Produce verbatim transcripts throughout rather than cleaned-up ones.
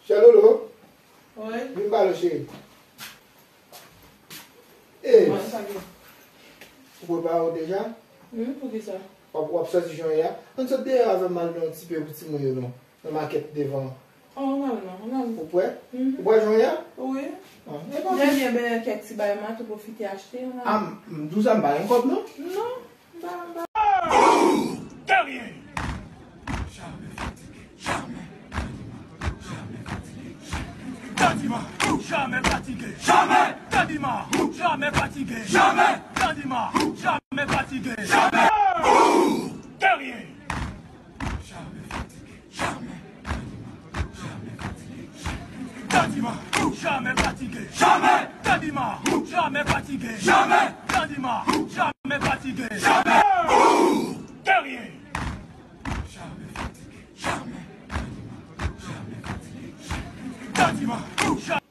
Chelolo, wi, vin pale, cheri. E, mwen, sa vle. Ou prepare w deja? Wi, poukisa? W ap, w ap sòti jan w ye a? Ann sot deyò avè m al nan yon ti pe pou timoun yo non. Nan makèt devan. Oh, ann al non, ann al. Ou prè? Mhm. Ou prè jan w ye a? Wi. Ah, e pa vre. Dènye bèlè kèk ti bagay, m a tou pwofite achte, ann al. Ah, m, m di w sa, m pa gen kòb non. Non. Guerrier. Kadima, jamais fatigué. Jamais. Kadima, jamais fatigué. Jamais. Kadima, jamais fatigué. Jamais. Guerrier. Jamais fatigué. Jamais. Kadima, jamais fatigué. Jamais. Kadima, jamais fatigué. Jamais. Kadima, jamais fatigué. Jamais. Guerrier. Jamais fatigué. Jamais. Jamais fatigué. Kadima, jamais.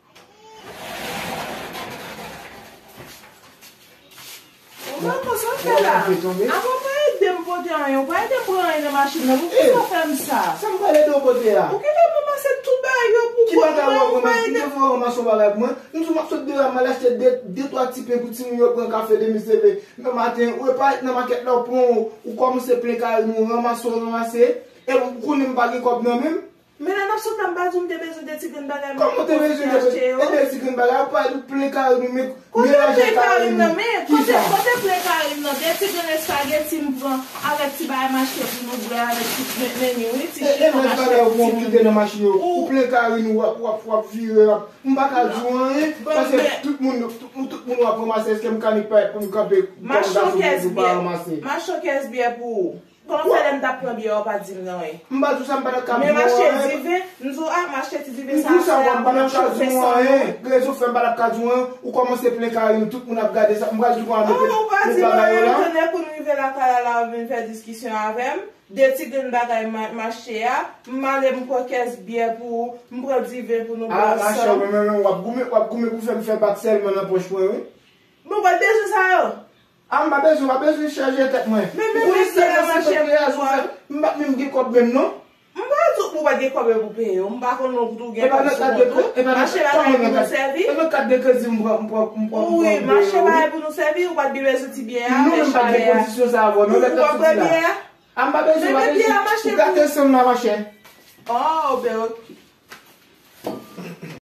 Ou pa konn sa w fè la. Avan w pa ede m pote anyen, ou pa ede m pran anyen nan machin nan. Poukisa w fè m sa? Sa m pral ede w pote a? Ou gentan ranmase tout bagay yo pou kòm mwen, ou pa ede m. Ki bagay w ranmase? Ou te fè w ranmase yon bagay pou mwen? M di w m ap sot deyò a, m al achte de, de, twa ti pen pou timoun yo pran kafe demen se leve. Nan maten, ou pa ret nan makèt la, ou pran, ou kòmanse plen kari nou, ranmase, ranmase. E ou konnen m pa gen kòb nan men m. Men lè n ap sot la, m pa di w m te bezwen de ti grenn bagay, m pwofite achte yo. Kòman w te bezwen de, de ti grenn bagay? Ou pa di w plen kari nou, men kote w plen kari m nan? Men kote, kote plen kari m nan? De ti grenn espageti m pran avèk ti bagay m achte pou nou bwè avèk ti men, meni, wi, ti chifon m achte pou timoun. E, e, men bagay ou pran ou kite nan machin yo. Ou plen kari nou, w ap, w ap, w ap vire, w ap, m pa ka di w anyen, paske tout moun, tout, tout moun w ap ranmase, èske mekanik pa pou nou kanpe kòm gason pou nou pa ranmase? M a chokèz byè pou ou. Kòman fè lè m t ap pran byè a, ou pa di m nan, wi? M pa di w sa, m pa t ap ka di w anyen. Men m achte diven, m di w, a, m achte ti diven sa, m di w sa, m pa t ap ka di w anyen. Rezon fè m pa t ap ka di w anyen, ou kòmanse plen kari nou, tout moun ap gade sa, m pral di w kòman mete, mete bagay yo la. Oh, ou pa di m anyen, tonnè, kou n rive lakay la, la, w vin fè diskisyon avè m. De ti grenn bagay m, m achte a, m ale m pran kès byè pou ou, m pran diven pou nou bwè ansanm. A, machè, ou menm, menm, w ap goumen, w ap goumen pou fè m fè bak sèlman nan pòch mwen, wi. Bon, ou pa t bezwen sa yo? A, m pa bezwen, m pa bezwen chaje tèt mwen. Men, men, men, se la, machè, m pa t menm gen kòb menm, non. M pa di w ou pa t gen kòb pou peye yo. M pa konn non pou tou gen kòb sou kont ou. Machè, bagay pou nou sèvi. E nan kat de kredi m pran, m pran, m pran, m pran. Wi, machè, bagay pou nou sèvi, ou pa t gen bezwen ti byè a, men chalè a. Non, men m pa t gen kondisyon sa avè w, non, lè w ap pran byè a. A, m pa bezwen, m pa bezwen. Ou gate san m la, machè. Oh, ben, ok.